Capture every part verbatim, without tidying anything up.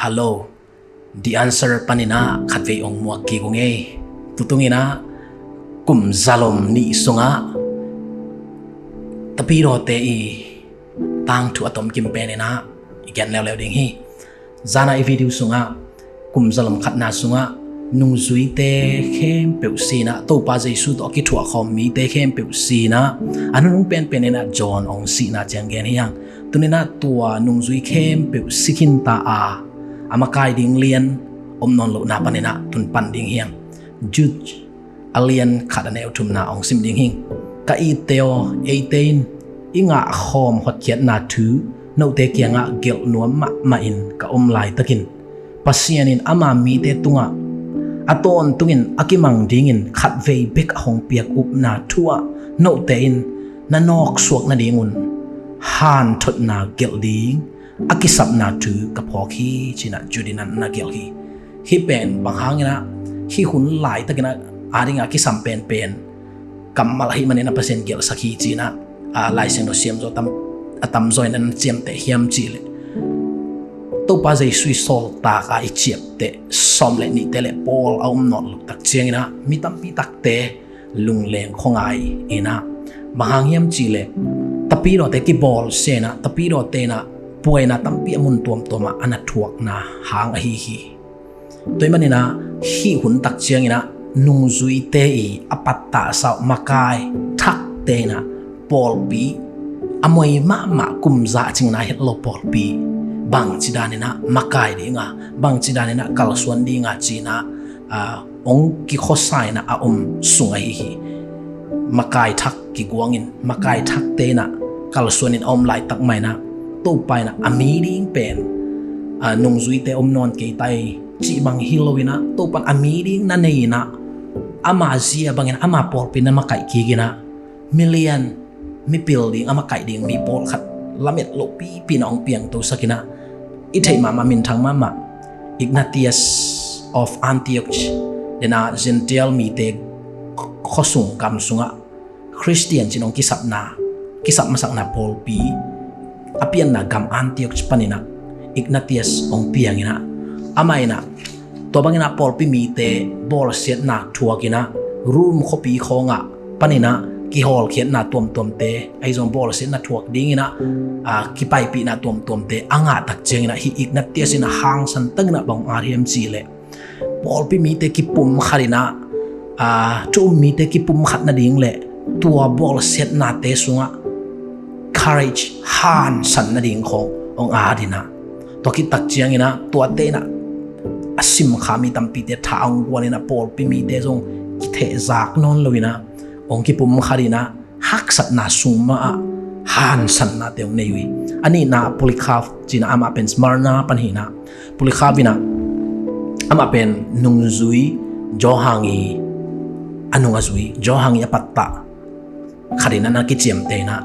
Hello, The Answer paninah khatvei ong muak kik ung ei. Tutunginah kum zalom nih sungah Tapidawte i tangthu a tomkim peninah i gen leuleu ding hi. Zana i video sungah kum zalom khatna sungah nungzuite khempeuh sinah Topa Jesu tawh a kithuahkhawm mite khempeuh sinah a nunung penpeninah John ong sihna ciang gen hi hang. Tuninah tua nungzui khempeuh si khinta a a makai ding lian om nawn lohna paninah tun pan ding hi hang. Jude a lian khat a neu thumna ong sim ding hing. Ka itte aw, eite in i ngahkhawm hotkhiatna thu note kiangah gelh nuam mahmah in ka om laitakin Pasian in ama mite tungah a tawntungin a kimang dingin khatvei bek a hong piak upna thu ah note in na nawksuak nadingun hanthotna gelh ding a kisapna thu ka phawk hi cinah Jude in na gelh hi. Hih pen bang hanginah hih hun laitakinah a dinga kisam penpen kammal ahih maninah Pasian gelhsak hi cinah a Lai Siangtho siamzaw a tamzaw inah na ciamteh hiam cihleh Topa Jesu i sawltak a i ciapteh sawm le nihte le pawl a om nawn loh tak cianginah mi tampi takte lungleng khuangai inah bang hang hiam cihleh Tapidawte kibawlsia inah Tapidawte inah puaina tampi a mun tuamtuamah a na thuakna hang ahi hi. Tua ih maninah hih hun tak cianginah nungzuite i a pattahsa uh makai thakte inah pawlpi a moi mahmah kumza a cingna het lo pawlpi bangci daninah makai dinga bangci daninah kalsuan dinga cinah ong kikhuasa inah a om sung ahi hi. Makai thak kiguangin makai thakte inah kalsuanin a om laitak mah inah Topa inah a mi ding pen nungzuite om nawn kei ta ei cih bang hi loinah Topan a mi ding na nei inah ama zia bangin ama pawlpi na makaih kik inah milian mipil ding a makaih ding mi pawlkhat lamet lohpipi na ong piangtosak inah i theih mahmah minthang mahmah Ignatius of Antioch dena Gentile mite khuasung gam sungah Khristian cin ong kisapna kisap masakna pawlpi a pianna gam Antioch paninah Ignatius ong pianginah amah inah tua banginah pawlpi mite bawlsiatna thuakinah Rom khuapi khawngah paninah kihawlkhiatna tuamtuamte ahi zong bawlsiatna thuak dinginah kipaipihna tuamtuamte a ngahtak cianginah hih Ignatius inah hangsan takinah bang ong at hiam cihleh pawlpi mite kipum khatinah thu um mite kipum khat nading le tua bawlsiatnate sungah courage hansan nading khawng ong at inah tua khit tak cianginah tuate inah a simkha mi tampite tha ong guan inah pawlpi mite zong kithehzak nawn loinah ong kipum khatinah haksatna sung mahah hansannate ong nei uh hi. A nihna Polycarp cinah amah pen Smyrna pan hinah Polycarp inah amah pen nungzui Johan i a nung a zui Johan i a pattah khatinah na kiciamteh inah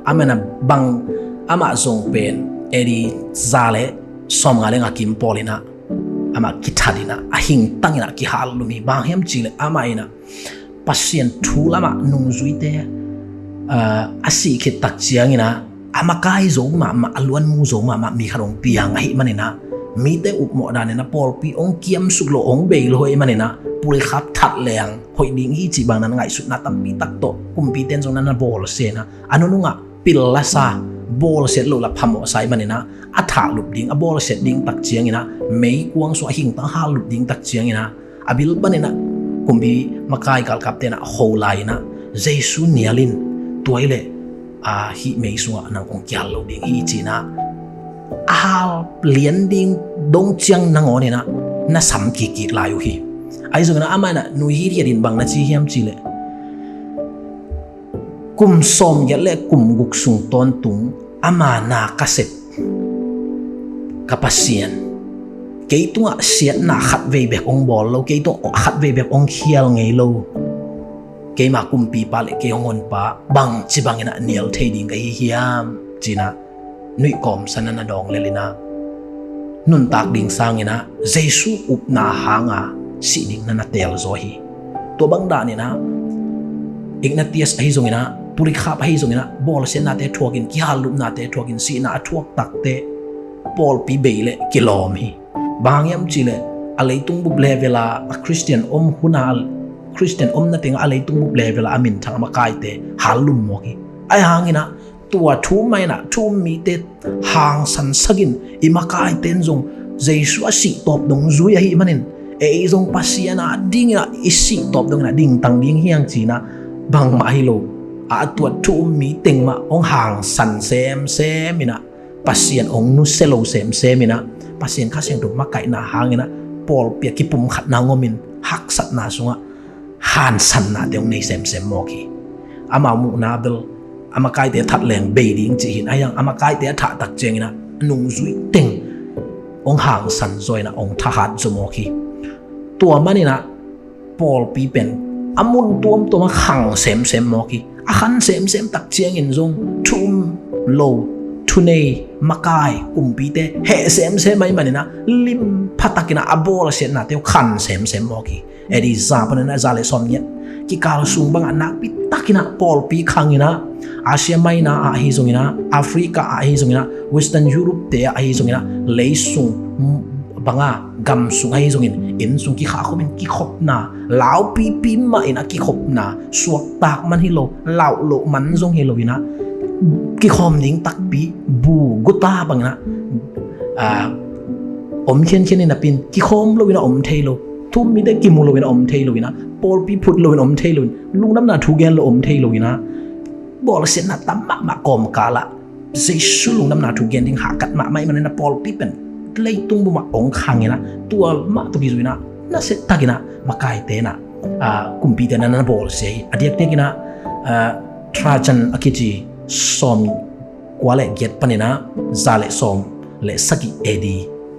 amah inah bang amah zong pen A D za le sawmnga le nga kim pawl inah amah kithat inah a hingtang inah kihal lum hi. Bang hiam cihleh amah inah Pasian thu lamah nungzuite a sih khit tak cianginah a makai zo mahmah a luanmu zo mahmah mi khat ong piang ahih maninah mite upmawh daninah pawlpi ong kiamsuk lo ong bei lo ahih maninah Polycarp that leng hoih ding hi cih bang na ngaihsutna tampi tak tawh kumpite in zong na na bawlsia inah a nunungah pil lasa bawlsiat loh la phamawhsa ahih maninah a thahlup ding a bawlsiat ding tak cianginah meikuang sungah hingtang hallup ding tak cianginah a bil paninah kumpi makai galkapte inah ho lai inah Jesu nialin tua hileh hih mei sungah nang ong kihal lo ding hi cinah a hal lian ding dong ciang nangawninah na sam kikkik lai uh hi. Ahi zonginah amah inah nui hithiatin bang na ci hiam cihleh kum sawmgiat le kum guk sung tawntung ama na ka sep ka Pasian kei tungah siatna khatvei bek ong bawl lo kei tungah khatvei bek ong khial ngei lo keima kumpipa le kei hong honpa bangci banginah nial thei ding ka hi hiam cinah nuih kawmsan a na dawng lelinah nuntak ding sanginah Jesu upna hanga sih ding na na teel zaw hi. Tua bang daninah Ignatius ahi zonginah Polycarp ahi zonginah bawlsiatnate thuakin kihallupnate thuakin sihna a thuak takte pawlpi bei le kilawm hi. Bang hang hiam cih leh a leitung bup level a, a Khristian om hun a, Khristian omna teng a leitung bup level a a minthang a makaite hal lum mawk hi. Ahi hangin ah tua thu mah in ah thu um mite hangsan sakin i makaite in zong Jesu a sih tawp dong zui ahih manin ei zong Pasian a dingin ah i sih tawp dongin ah dingtang ding hi hang ci-in ah bangmah hi lo. A tuat thu um mi teng mah hong hangsan semsem in ah Pasian hong nusia lo semsem in ah Pasian Kha Siangtho makaihna hangin ah pawlpi a kipumkhatna hong omin haksatna sungah hansannate hong nei semsem mawk hi. Amau muhna bel a makaite that leng bei ding cih hi in, ahi hang a makaite a thah tak ciangin ah a nungzui teng hong hangsan zaw in ah hong thahat zaw mawk hi. Tua manin ah pawlpi pen a mun tuamtuam ah khang semsem mawk hi. A khang semsem tak ciangin zong thu um lo, thunei, makai, kumpite heh semsem ahih manin ah lim pha takin ah a bawlsiatnate uh khang semsem mawk hi. A.D. za panin ah za le sawmgiat kikal sung bangah nakpi takin ah pawlpi khang in ah Asia Minor ah ahi zongin ah, Africa ah ahi zongin ah, Western Europe te ah ahi zongin ah, leisung banga gam sung ahi zongin inn sung kikhah khomin kikhopna, laupipi mah in ah kikhopna, suaktak man hi lo, lauh loh man zong hi lo in ah kikhawm ding takpi, bu, guta bangin ah, ah, om khiankhian in ah pin kikhawm lo in ah om thei lo, thu um mite kimu lo in ah om thei lo in ah, pawlpi phut lo in ah om thei lo in, lungdamna thu gen lo om thei lo in ah, bawlsiatna tam mahmah kawmkal ah Jesu lungdamna thu gen ding hahkat mahmah ahih manin ah pawlpi pen leitung bup ah hong khang in ah tua mah tawh kizui in ah nasia takin ah makaite in ah, ah, kumpite in ah na bawlsia hi. A diakdiakin ah, ah, Trajan a kici sawmkua le giat panin ah za le sawm le sagih A.D.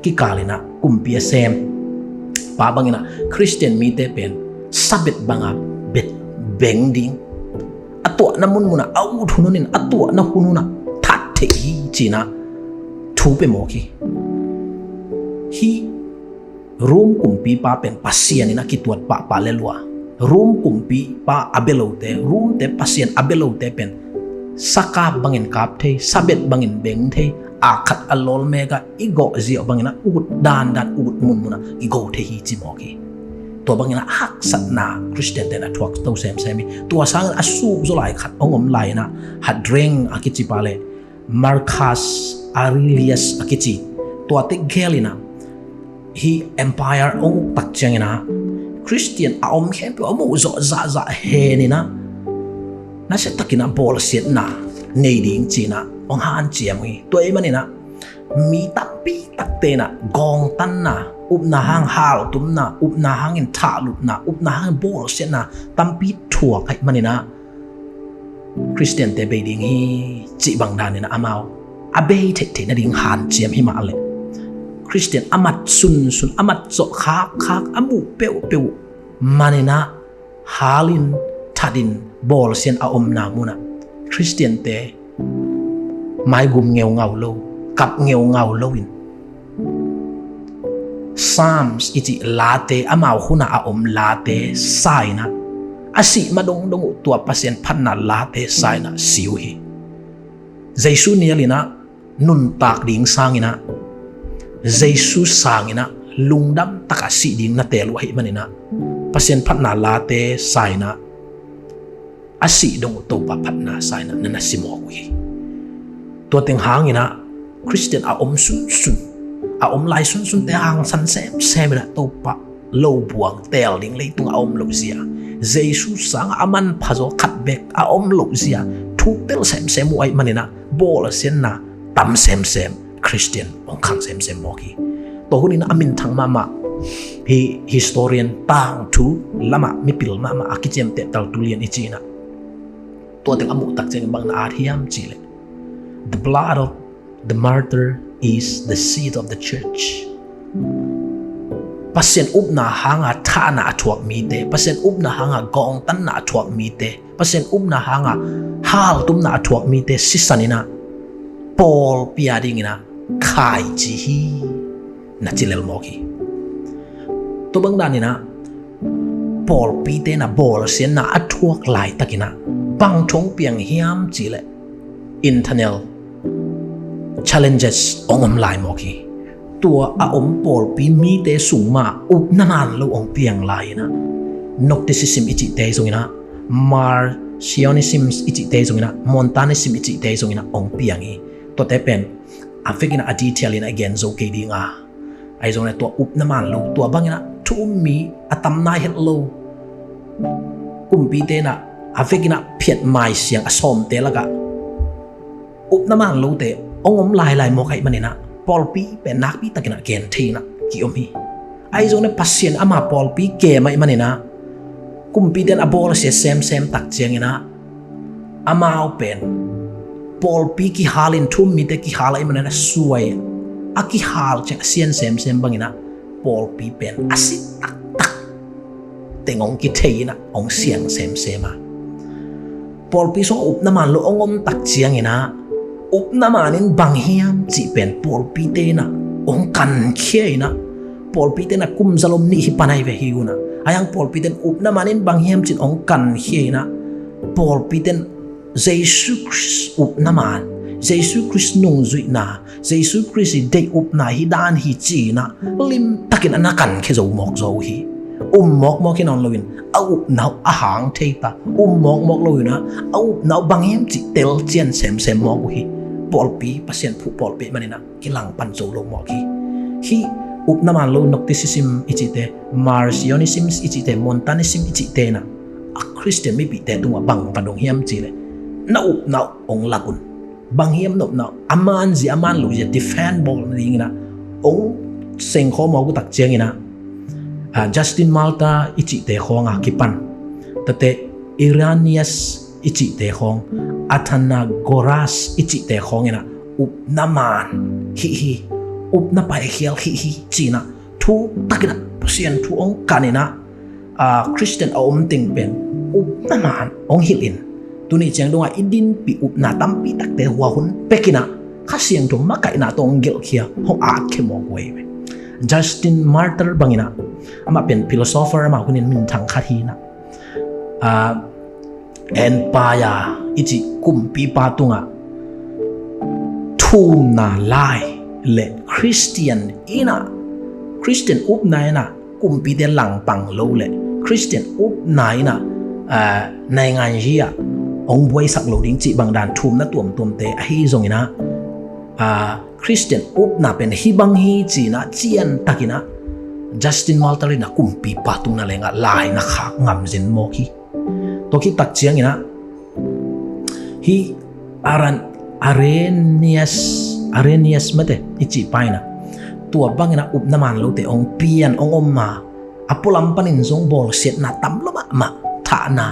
kikal in ah kumpi a sem pa bangin ah Khristian mite pen Sabbath banga bet beng ding, a tuahna munmun ah a ut hun hunin a tuahna hun hun ah that theih hi ci-in ah thu pia mawk hi. Hih Rome kumpipa pen Pasian in a kituat pahpah le lua, Rome kumpipa a bia lote, Rome te Pasian a bia lote pen sakap bangin kap thei, Sabbath bangin beng thei, a khat a lawl mek ah i gawh ziau bangin a ut dandan, ut munmun ah i go thei hi ci mawk hi. Tua bangin a haksatna Khristian te'n a thuak to semsem hi. Tua sangin a suk zaw lai khat hong om lai in ah, Hadrian a kici pa le Marcus Aurelius a kici, tuate gel in ah hih empire hong uk tak ciangin ah Khristian a om khempeuh a muh zawh zahzah hen in ah nasia takin ah bawlsiatna nei ding ci-in ah hong hanciam hi. Tua ahih manin ah mi tampi takte in ah gawngtanna, upna hang haltumna, upna hangin thahlutna, upna hangin bawlsiatna tampi thuak ahih manin ah Khristiante bei ding hi cih bang danin ah amau a bei theihtheih nading hanciam hi mah leh, Khristian a mat sunsun, a mat zawh khakkhak, a muh peuhpeuh man in ah halin thatin bawlsiatna a omna munah Khristiante maigum ngeungau lo, kap ngeungau loin Psalms i cih late, amau hunah a om late sa in ah, a sih ma dongdong uh tua Pasian phatna late sa in ah si uh hi. Jesu nial in ah nuntak ding sang in ah, Jesu sang in ah lungdam takah sih ding na teel uh ahih manin ah, Pasian phatna late sa in ah, a sih dong uh Topa phatna sa in ah na na si mawk uh hi. Tua teng hangin ah Khristian a om sunsun, a om lai sunsunte hangsan semsem in ah Topa lo buang teel ding leitung a om loh zia, Jesu sangah a manpha zaw khat bek a om loh zia thu tel semsem uh ahih manin ah bawlsiatna tam semsem, Khristian hong khang semsem mawk hi. Tua hunin a minthang mahmah, hih historian, tangthu lamah mipil mahmah a kiciamteh Tertullian i ci in ah, tua teng a muh tak ciangin bang na at hiam cih leh, "The blood of the martyr is the seed of the church." Pasian upna hanga thahna a thuak mite, Pasian upna hanga gawngtanna a thuak mite, Pasian upna hanga haltumna a thuak mite sisan in ah pawlpi a dingin ah khaici hi, na ci lel mawk hi. Tua bang danin ah pawlpite in ah bawlsiatna a thuak laitakin ah bang thu hong piang hiam cih leh, internal challenges hong om lai mawk hi. tua a om pawlpi mite sung mah upna man lo hong piang lai-in ah, Gnosticism i cihte zongin ah, Marcionism i cihte zongin ah, Montanism i cihte zongin ah hong piang hi. Tuate pen a vekin ah a detail in ah i gen zo kei ding a, ahi zongin ah tua upna man lo, tua bangin ah thu um mi a tam nai het lo kumpite in ah a vekin ah phiatmai siang a sawmte lakah upna man lote hong om lailai mawk ahih manin ah pawlpi pen nakpi takin ah gen thei in ah ki-om hi. Ahi zongin ah Pasian ama pawlpi kem ahih manin ah kumpite in a bawlsia semsem tak ciangin ah amau pen pawlpi kihalin, thu um mite kihal ahih manin ah suai a kihal ciang a sian semsem bangin ah pawlpi pen a si taktak teng hong kithei in ah hong siang semsem a, pawlpi sungah upna man lo hong om tak ciangin ah upna man in bang hiam cih pen pawlpite in ah hong kankhia in ah, pawlpite in ah kum zalom nih hi pan ahi ve hi un ah, ahi hang pawlpite in upna man in bang hiam cih hong kankhia in ah, pawlpite in Jesu Khrist upna man, Jesu Khrist nungzuihna, Jesu Khrist i deih upna hi dan hi ci-in ah limtakin a na kankhia zo mawk zaw uh hi. Um mawkmawk hi nawn loin a upna uh a hang thei ta, um mawkmawk loin ah a upna uh bang hiam cih tel cian semsem mawk uh hi. Pawlpi, Pasian phuh pawlpi ahih manin ah kilangpan zo lo mawk hi. Hih upna man lo Gnosticism i cihte, Marcionism i cihte, Montanism i cihte in ah a Khristian mipihte tungah bang va dong hiam cih leh, na upna uh hong lak un. Bang hiam na upna uh, a man zia a man lo zia defend bawl nadingin ah hong sengkhawm mawk uh tak ciangin ah, ah, Justin Martyr i cihte khawng a kipan, tate Irenaeus i cihte khawng, Athenagoras i cihte khawng in ah upna man hih hi, upna paikhial hih hi ci-in ah thu takin ah Pasian thu hong kan in ah, ah, Khristian a om teng pen upna man hong hilh in, tuni ciang dongah i dinpih upna tampi takte hua hun pek in ah Kha Siangtho makaihna tawh hong gelhkhia, hong atkhia mawk uh ahi ve. Justin Martyr bangin ah, amah pen philosopher, amah hunin minthang khat hi in ah, ah, Empire i cih kumpipa tungah thumna lai le Khristian in ah, Khristian upna in ah kumpite langpang lo le Khristian upna in ah, ah, nainganzi ah hong buaisak lo ding cih bang dan thumna tuamtuamte ahi zongin ah, ah, Khristian upna pen hih bang hi ci-in ah ciantakin ah Justin Martyr in ah kumpipa tung na lengah lai na khak ngamzen mawk hi. Tua khit tak ciangin ah hih Aran-, Arrhenius, Arrhenius mate i cihpa in ah tua bangin ah upna man lote hong pian hong om a, a pualam panin zong bawlsiatna tam lo mahmah, thahna,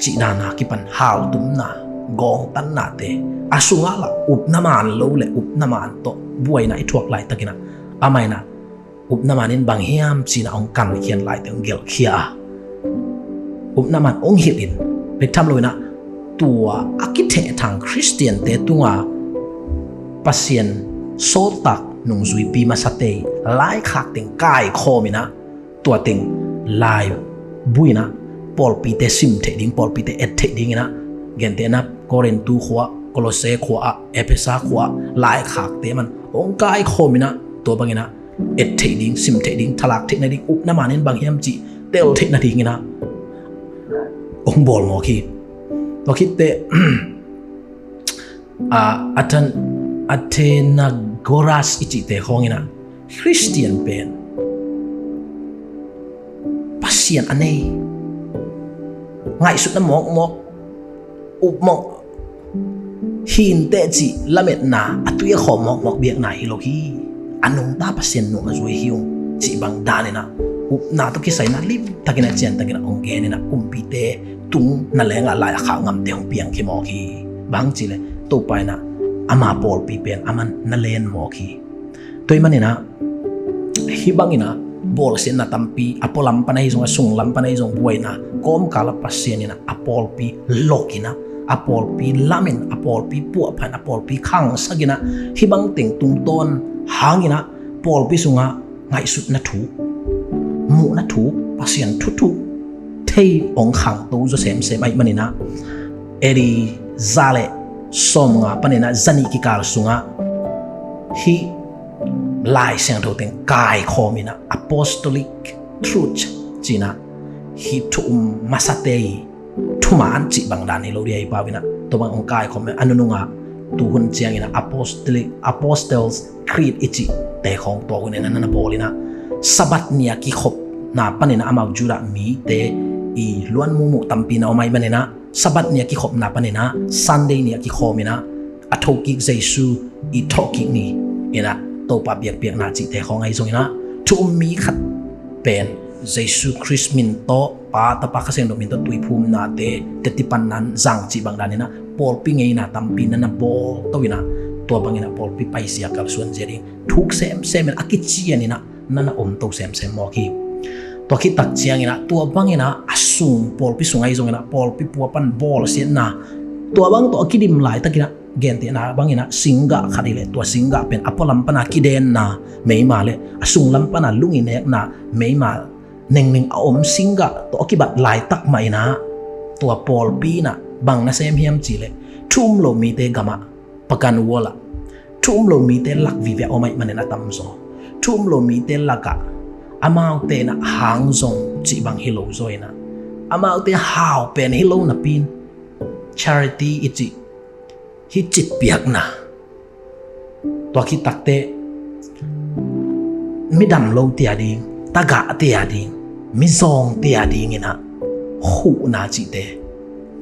cih dan a kipan haltumna, gawngtannate a sungah lah upna man lo le upna man tawh buaina i thuak laitakin ah amah in ah upna man in bang hiam ci-in ah hong kankhia in laite hong gelhkhia a, upna man hong hilh in, bek tham loin ah tua a kithehthang Khristiante tunga Pasian sawltak nungzuipi masate laikhak teng kaikhawm in ah, tua teng laibu in ah pawlpite sim theih ding, pawlpite et theih dingin ah, gentehna Korintu khua, Kolose khua ah, Efesa khua ah laikhakte man hong kaikhawm in ah, tua bangin ah et theih ding, sim theih ding, thalak theih nading, upna man in bang hiam cih tel theih nadingin ah hong bawl mawk hi. Tua khitteh, a, Athen-, Athenagoras i cihte khawngin ah Khristian pen Pasian a nei, ngaihsutna mawkmawk, upmawk, hinteh cih lametna a tui a khawm mawkmawk biakna hi lo hi. A nungta Pasian nuam a zui hi ung cih bang danin ah upna tawh kisai in ah limtakin ah ciantakin ah hong genin ah kumpite tung na lengah lai a khak ngamte hong piangkhia mawk hi. Bang hang cih leh Topa in ah ama pawlpi pen aman na len mawk hi. Tua ahih manin ah hih bangin ah bawlsiatna tampi, a pualam pan ahi zong, a sunglam pan ahi zong buaina, kawmkal ah Pasian in ah a pawlpi lokin ah, a pawlpi lamin, a pawlpi puahphain, a pawlpi khangsakin ah hih bang teng tungtawn hangin ah pawlpi sungah ngaihsutna thu, muhna thu, Pasian thuthu thei hong khangto zaw semsem ahih manin ah, A D za le sawmnga panin ah zanih kikal sungah hih Lai Siangtho teng kaikhawm inah apostolic truth ci-inah hih thu um masate i thuman cih bang dan hi lo dih a, hih pau inah tua bang hong kaikhawm a nunungah tuhun ciang inah apostolic, Apostles' Creed i cih te khawng tua hun inah na na bawl inah Sabbath ni a kikhopna pan inah amau Judah mite i luan muhmuh tampi na om ahih man inah Sabbath ni a kikhopna pan inah Sunday ni a kikhawm inah a thokik Jesu i thawhkik ni inah Topa biakpiakna cihte khawng ahi zong inah thu um mi khat pen Jesu Khrist min tawh, Pa, Tapa, Kha Siangtho min tawh tuiphumnate teti panna zang cih bang dan inah pawlpi ngeina tampi na na bawlto inah tua bang inah pawlpi paizia kalsuan zia ding thuk semsem inah a kician inah na na omto semsem mawk hi. Tua khit tak ciang inah tua bang inah a sung, pawlpi sung ahi zong inah pawlpi pua pan bawlsiatna tua bang tawh a kidim laitak inah gentehna bang inah singgah khat hi leh tua singgah pen a pualam pana kidenna meima leh a sunglam pana lunginekna meima nengning a om singgah tawh a kibat laitak mah inah tua pawlpi inah bang na sem hiam cih leh thu um lo mite gamah, pagan world ah thu um lo mite lak vive a om ahih man inah a tamzaw thu um lo mite lakah amaute inah hang zong cih bang hi lo zaw inah amaute hau pen hi lo napi in charity i cih hih citpiakna, tua khit takteh midam lote a ding, tagahte a ding, mizawngte a ding inah huhna cihte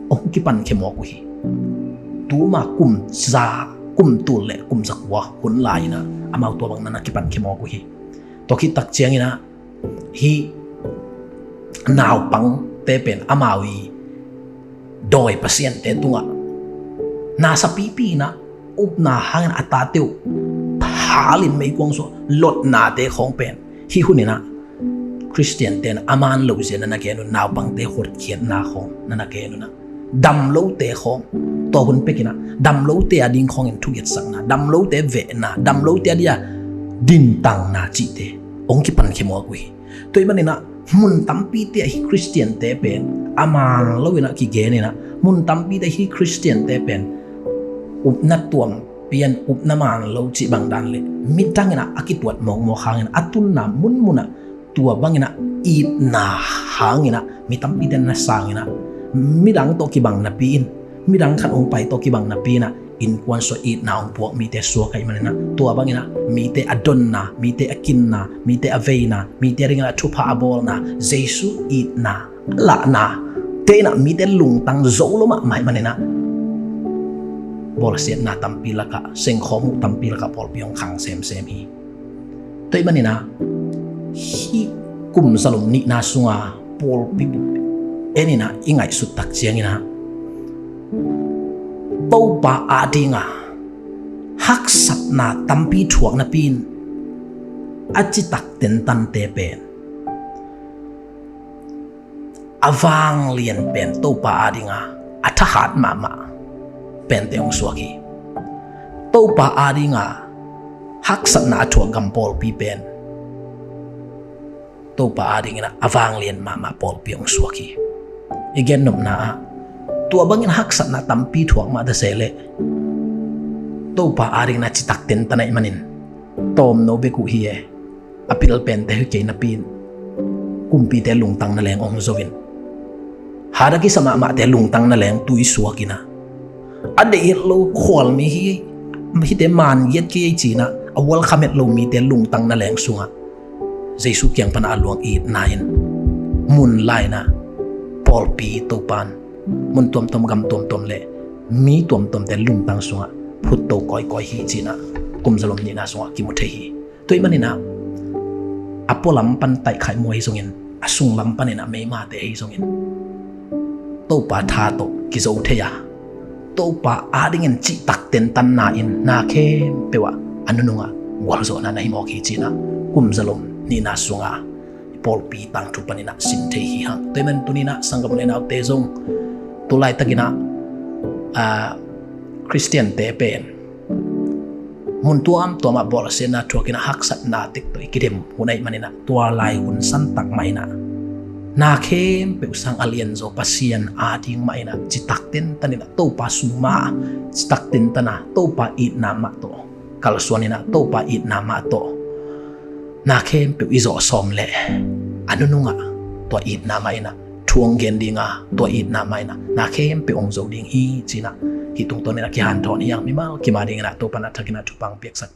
hong kipankhia mawk uh hi. Tuma kum za, kum tul le kum za kua hun lai inah amau tua bang na na kipankhia mawk uh hi. Tua khit tak ciang inah hih naupangte pen amau i dawi pasiante tungah nasapipi inah upna hangin a tate uh phalin meikuang suah lotnate khawng pen hih hun inah Khristiante inah a man lohzia na na gen un, naupangte hotkhiatna khawng na na gen un ah dam lote khawng, tua hun pek inah dam lote a ding khawngin thugiatsakna, dam lote vehna, dam lote a dia dintangna cihte hong kipankhia mawk uh hi. Tua ahih man inah mun tampite ah hih Khristiante pen a man lo inah kigen inah mun tampite ah hih Khristiante pen upna tuampi in upna man lo cih bang dan le midang inah a kituat mawkmawk hangin a tunna munmun ah tua bang inah itna hang inah mi tampite na sang inah midang tawh kibang napi in, midang khat hong pai tawh kibang napi inah innkuan suah itna hong puak mite suak ahih man inah tua bang inah mite a donna, mite a kinna, mite a veina, mite a ding inah thupha a bawlna, Jesu itna lahnate inah mite lungtang zo lo mahmah ahih man inah bawlsiatna tampi lakah, sengkhawm uh tampi lakah pawlpi hong khang semsem hi. Tua ahih man inah hih kum zalom nihna sunga pawlpi en inah i ngaihsut tak ciang inah Topa a dinga haksatna tampi thuak napi in a citak tentante pen a vanglian pen Topa a dinga a thahat mahmah pente hong suak hi. Topa a dinga haksatna a thuak gam pawlpi pen Topa a dingin a vanglian mahmah pawlpi hong suak hi. I gennopna ah tua bangin haksatna tampi thuak mah ta se leh Topa a dingin a citak tentan ahih manin tawmno bek uh hi e. A pil pente hi kei napi in kumpite lungtang na leng hong zo in, hat a kisa mahmahte lungtang na leng tui suak in a, a deih het lo khualmi hi, hihte man giat kei ei ci-in a, a welcome het lo mite lungtang na leng sungah Jesu kiang pan a luang itna in mun la-in a pawlpi Topa'n mun tuamtuam, gam tuamtuam le mi tuamtuamte lungtang sungah phutto kawikawi hi ci-in a kum zalom nihna sungah kimu thei hi. Tua ahih manin a, a pualam pan taihkhai muh ahi zongin, a sunglam panin a meimate ahi zongin, Topa tha tawh kizo thei a, Topa a dingin cihtak tentanna in na khempeuh ah a nunungah gualzawhna na hi mawk hi ci-in a kum zalom nihna sunga pawlpi tangthu panin a sin thei hi hang. Tua ahih manin tuni-in a sanggam u le naute zong tu laitakin a, a, Khristiante pen mun tuamtuam ah bawlsiatna thuakin a haksatna tek tawh i kidem hun ahih manin a, tua lai hun santak mah in a, na khempeuh sang a lianzaw Pasian a ding mah in a, citak tentanin a Topa sung mah, citak tentan a Topa itna mah tawh kalsuanin a, Topa itna mah tawh na khempeuh i zawh sawm leh a nunungah tua itna mah inah thu hong gen dinga, tua itna mah inah na khempeuh hong zo ding hi cinah hih tungtawninah kihanthawn hi hang. Mimal kim a dinginah Topan a thakinah thupha hong piaksak